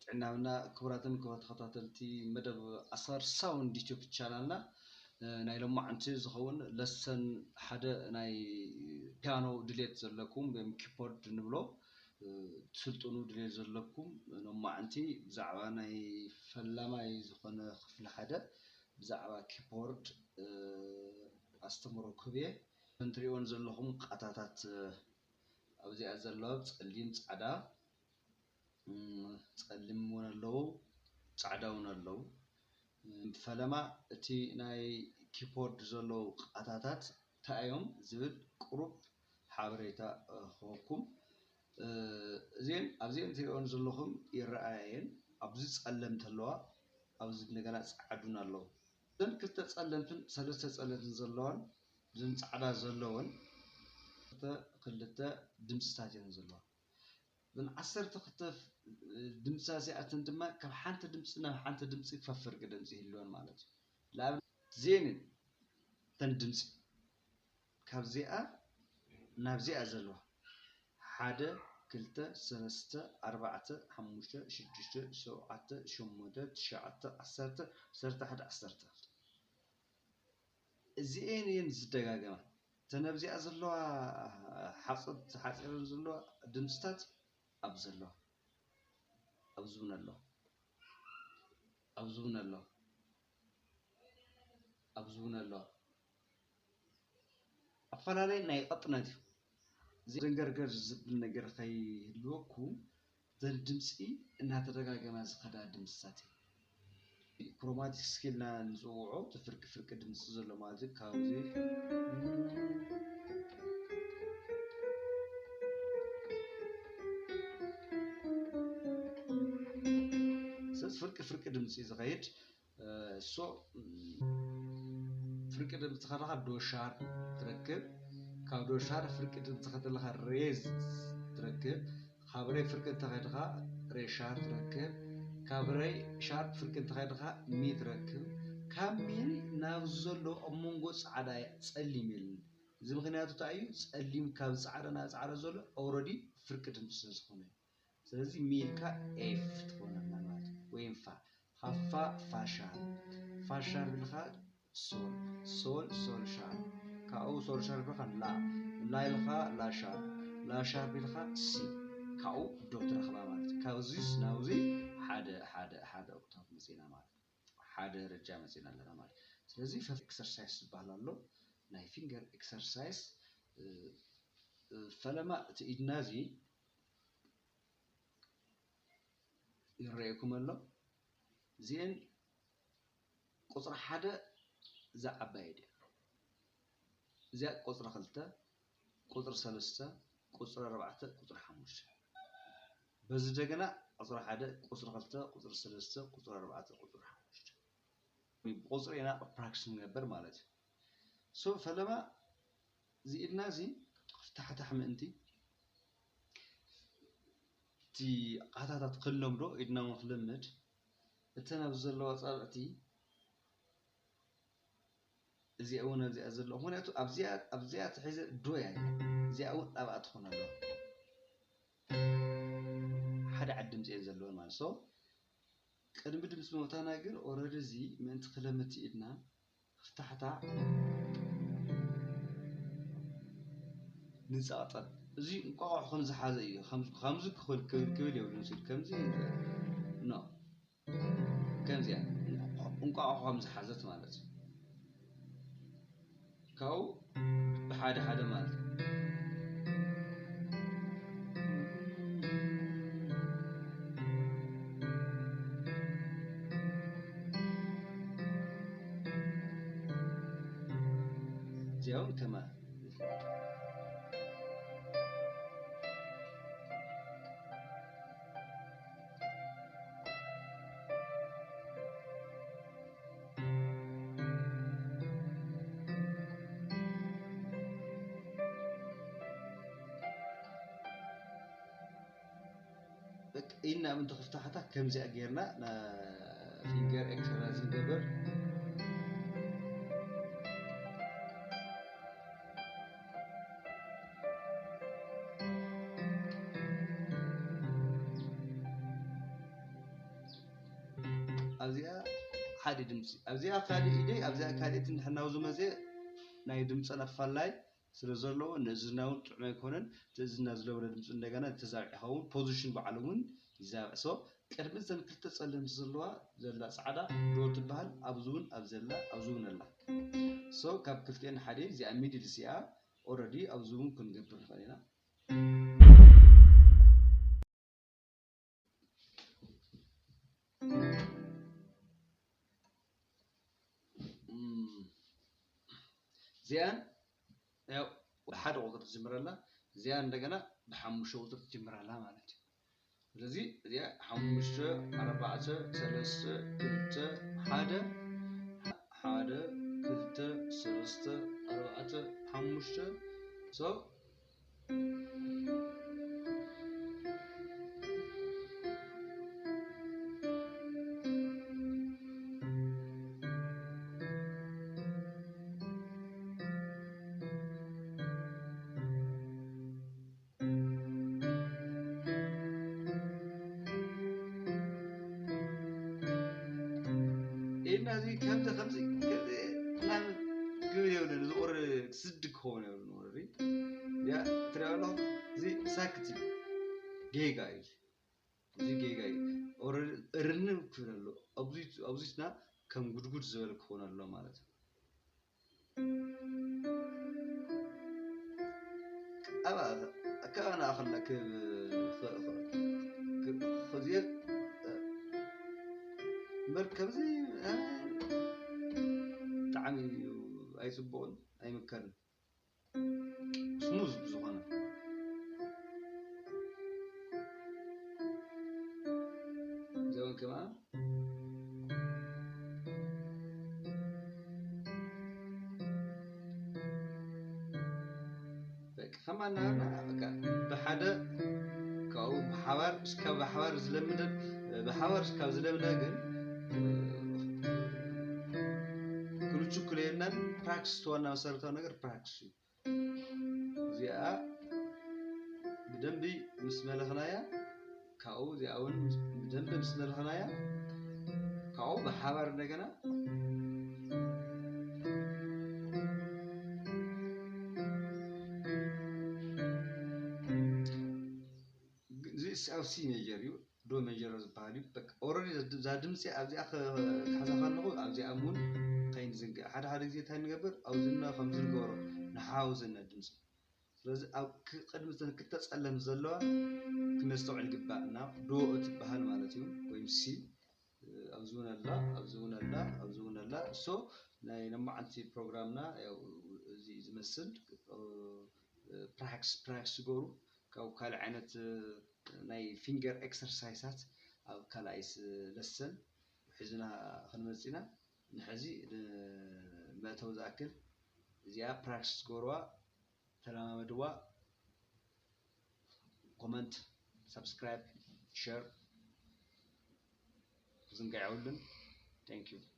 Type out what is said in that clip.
ጥዕናምና ክቡራትን ክቡራት ተኸታተልቲ መደብ ኣሳር ሳውንድ ዩቲዩብ ቻናልና፣ እ፣ ናይ ሎማዓንቲ ዝኸውን ለሰን ሓደ ናይ ፒያኖ ድሌት ዘለኩም ወይም ኪፖርድ ንብሎ፣ እ፣ ትስልጥኑ ድሌት ዘለኩም ሎማዓንቲ ብዛዕባ ናይ ፈላማይ ዝኾነ ክፍሊ ሓደ ብዛዕባ ኪፖርድ፣ እ፣ ኣስተምሮ ክህብ እየ። ከም ትሪእዎን ዘለኹም ቃታታት፣ እ፣ ኣብዚኣ ዘለዋ ጸሊም፣ ጻዕዳ፣ እም፣ ጸሊም እውን ኣለዉ፣ ጻዕዳ እውን ኣለዉ። እም፣ ፈለማ እቲ ናይ ኪፖርድ ዘለዉ ቃታታት እንታይ እዮም ዝብል ቁሩብ ሓበሬታ፣ እ፣ ክህበኩም። እ፣ እዚኤን፣ ኣብዚኤን ትሪእዎን ዘለኹም ይረኣያ እየን። ኣብዚ ጸለምቲ ኣለዋ፣ ኣብዚ እንደገና ጸዓዱን ኣለዉ። እዘን ክልተ ጸለምትን ሰለስተ ጸለምትን ዘለዋን፣ እዘን ጻዕዳ ዘለወን ክልተ፣ ክልተ ድምጽታት እየን ዘለዋ። እዘን ዓሰርተ ክልተ ድምጽታት እዚኣተን ድማ ካብ ሓንቲ ድምጺ ናብ ሓንቲ ድምጺ ፈፍርቂ ድምጺ ይህልወን ማለት እዩ። ንኣብነት ዜንን እተን ድምጺ ካብዚኣ ናብዚኣ ዘለዋ ሓደ፣ ክልተ፣ ሰለስተ፣ ኣርባዕተ፣ ሓሙሽተ፣ ሽዱሽተ፣ ሸውዓተ፣ ሸሞንተ፣ ትሽዓተ፣ ዓሰርተ፣ ዓሰርተ ሓደ፣ ዓሰርተ ክልተ። እዚኤን እየን ዝደጋገማ። እተን ኣብዚኣ ዘለዋ ሓፀ-፣ ተሓፂረን ዘለዋ ድምፅታት ኣብ ዘለዋ፣ ኣብዚ እውን ኣሎ፣ ኣብዚ እውን ኣሎ፣ ኣብዚ እውን ኣሎ። ኣፈላለይ ናይ ቅጥነት እዩ። እዚ ዘንገርገር ዝብል ነገር ከይህልወኩም፣ እተን ድምፂ እናተደጋገማ ዝኸዳ ድምፅታት እዩ። ክሮማቲክ ስኬል ኢና ንፅውዖ፣ እቲ ፍርቂ ፍርቂ ድምፂ ዘሎ ማለት እዩ። ካብዚ ስለዚ ፍርቂ ፍርቂ ድምፂ ዝኸይድ፣ እ፣ ሶ፣ ም፣ ፍርቂ ድምፂ ከለኻ ዶ ሻርፕ ትረክብ። ካብ ዶ ሻርፕ ፍርቂ ድምፂ ከተለኻ ሬ ትረክብ። ካብ ሬ ፍርቂ እንተኸድኻ ሬ ሻርፕ ትረክብ። ካብ ሬ ሻርፕ ፍርቂ እንተኸድኻ ሚ ትረክብ። ካብ ሚ ናብ ዘሎ ኣብ መንጎ ጻዕዳ ጸሊም የለን። እዚ ምኽንያቱ እንታይ እዩ? ጸሊም ካብ ጻዕዳ ናብ ጻዕዳ ዘሎ ኦልረዲ ፍርቂ ድምፂ ስለ ዝኾነ እዩ። ስለዚ ሚ ኢልካ ኤፍ ትኾነልና ማለት እዩ። ወይም ፋ። ካብ ፋ ፋ ሻርፕ፣ ፋ ሻርፕ ኢልካ ሶል፣ ሶል፣ ሶል ሻርፕ፣ ካብኡ ሶል ሻርፕ ኢልካ ላ፣ ላ ኢልካ ላ ሻርፕ፣ ላ ሻርፕ ኢልካ ሲ፣ ካብኡ ዶ ትረኽባ ማለት እዩ። ካብዚ ናብዚ ሓደ፣ ሓደ፣ ሓደ ኦክታቭ መፂና ማለት እዩ። ሓደ ደረጃ መፂና ኣለና ማለት እዩ። ስለዚ ፈ-፣ ኤክሰርሳይስ ዝበሃል ኣሎ። ናይ ፊንገር ኤክሰርሳይስ፣ እ፣ እ፣ ፈለማ እቲ ኢድና እዚ ይረኣየኩም ኣሎ። እዚአን ቁፅሪ ሓደ እዛ ዓባይ ድያ። እዚኣ ቁፅሪ ክልተ፣ ቁፅሪ ሰለስተ፣ ቁፅሪ ኣርባዕተ፣ ቁፅሪ ሓሙሽተ። በዚ ደገና ቁፅሪ ሓደ፣ ቁፅሪ ክልተ፣ ቁፅሪ ሰለስተ፣ ቁፅሪ ኣርባዕተ፣ ቁፅሪ ሓሙሽተ። ብቁፅሪ ኢና ፕራክቲስ ንገብር ማለት እዩ። ሶ ፈለማ እዚ ኢድና እዚ ክፍታሕታሕ ምእንቲ እቲ ቃታታት ክንለምዶ ኢድና እውን ክልምድ እተን ኣብዚ ዘለዋ ኣጻብዕቲ እዚኣ እውን ኣብዚኣ ዘለዋ፣ ምኽንያቱ ኣብዚኣ፣ ኣብዚኣ ተሒዘ ዶ እያ ኢላ፣ እዚኣ እውን ኣብኣ ትኾን ኣለዋ። ሓደ ዓዲ ድምፂ እየን ዘለወን ማለት። ሶ ቅድሚ ድምፂ ምእታና ግን ኦረዲ እዚ ምእንቲ ክለምድ ኢድና ክፍታሕታሕ ንፀቕጠል። እዚ እንቋቑሖ ከም ዝሓዘ እዩ። ከም-፣ ከምዚ ክብል፣ ክብል፣ ክብል የብሉን ሲል ከምዚ ኖ። ከምዚኣ እንቋቑሖ ከም ዝሓዘት ማለት እዩ። ካብኡ ብሓደ ሓደ ማለት እዩ። እዚኣ እውን ከማ በቃ ኢድና ምእንቲ ክፍታሕታ ከምዚኣ ጌርና ና-፣ ፊንገር ኤክሰርሳይዝ ንገብር። ኣብዚኣ ሓደ ድምፂ፣ ኣብዚኣ ካልእ ኢደይ፣ ኣብዚኣ ካልእ ትንሕናው ዝመፀ ናይ ድምፅና ፋላይ ስለ ዘለዎ ንእዝዝና እውን ጥዑም ኣይኮነን። እቲ እዝዝና ዝለበደ ድምፂ እንደገና ተዛብዕ ይኸውን። ፖዚሽን ባዕሉ እውን ይዛብዕ። ሶ ቅድሚ እዘን ክልተ ፀለምቲ ዘለዋ ዘላ ፃዕዳ ዶ ትበሃል። ኣብዚ እውን ኣብ ዘላ ኣብዚ እውን ኣላ። ሶ ካብ ክልቲኤን ሓደ እዚኣ ሚድል እዚኣ ኦረዲ ኣብዚ እውን ክንገብር ንኽእል ኢና። እዚኣን ያው ብሓደ ቁፅሪ ትጅምር ኣላ። እዚኣ እንደገና ብሓሙሽተ ቁፅሪ ትጅምር ኣላ ማለት እዩ። ስለዚ እዚኣ ሓሙሽተ ኣርባዕተ ሰለስተ ክልተ ሓደ ሓደ ክልተ ሰለስተ ኣርባዕተ ሓሙሽተ ሶ ኢድና እዚ ከምዚ ከምዚ ከምዚ ምናምን ክብል የብሉን። እዚ ቁሪ ስድ ክኸውን የብሉን። ቁሪ ያ ትሪኦ ኣለኹ። እዚ ሳክት እዩ። ጌጋ እዩ። እዚ ጌጋ እዩ። ኦረዲ እርንብ ክብል ኣሎ። ኣብዚ ኣብዚትና ከም ጉድጉድ ዝበለ ክኾን ኣሎ ማለት እዩ። ኣብ ኣካባቢና ኣኸልና ክብ ክዚየ እምበር ከምዚ ብጣዕሚ እዩ ኣይፅቡቕን ኣይምከርን። ስሙዝ ብዝኾነ ዘበን ከማ በቃ ከማና በቃ ብሓደ ካብኡ ብሓባር እስካብ ብሓባር ዝለምደ ብሓባር እስካብ ዝለምደ ግን ክንችኩል የብልናን። ፕራክቲስ ዋና መሰረታዊ ነገር ፕራክቲስ እዩ። እዚኣ ብደንቢ ምስ መለኽናያ ካብኡ እዚኣ እውን ብደንቢ ምስ መለኽናያ ካብኡ ብሓባር እንደገና እዚ ኣብ ሲ ሜጀር እዩ። ዶ ሜጀር ዝበሃል እዩ። በቃ ኦረዲ እዛ ድምፂ ኣብዚኣ ክሓዛ ከለኹ ኣብዚኣ እውን ከይንዝንግዕ ሓደ ሓደ ግዜ እንታይ ንገብር ኣብዚና ከምዚ ንገብሮ ንሓዋውሰና ድምፂ ስለዚ ኣብ ቅድሚ እተን ክልተ ፀለምቲ ዘለዋ ክነስተውዕል ይግባእ እና ዶ እትበሃል ማለት እዩ ወይም ሲ ኣብዚ እውን ኣላ ኣብዚ እውን ኣላ ኣብዚ እውን ኣላ ሶ ናይ ነማዓንቲ ፕሮግራምና እዚ ዝመስል ፕራክስ ፕራክስ ዝገብሩ ካብ ካልእ ዓይነት ናይ ፊንገር ኤክሰርሳይሳት ኣብ ካልኣይ ለሰን ሒዝና ክንመፅእ ኢና። ንሕዚ መእተዊ ዝኣክል እዚኣ ፕራክቲስ ግበርዋ፣ ተለማመድዋ። ኮመንት፣ ሳብስክራይብ፣ ሸር ክዝንጋዕ የብሉን። Thank you።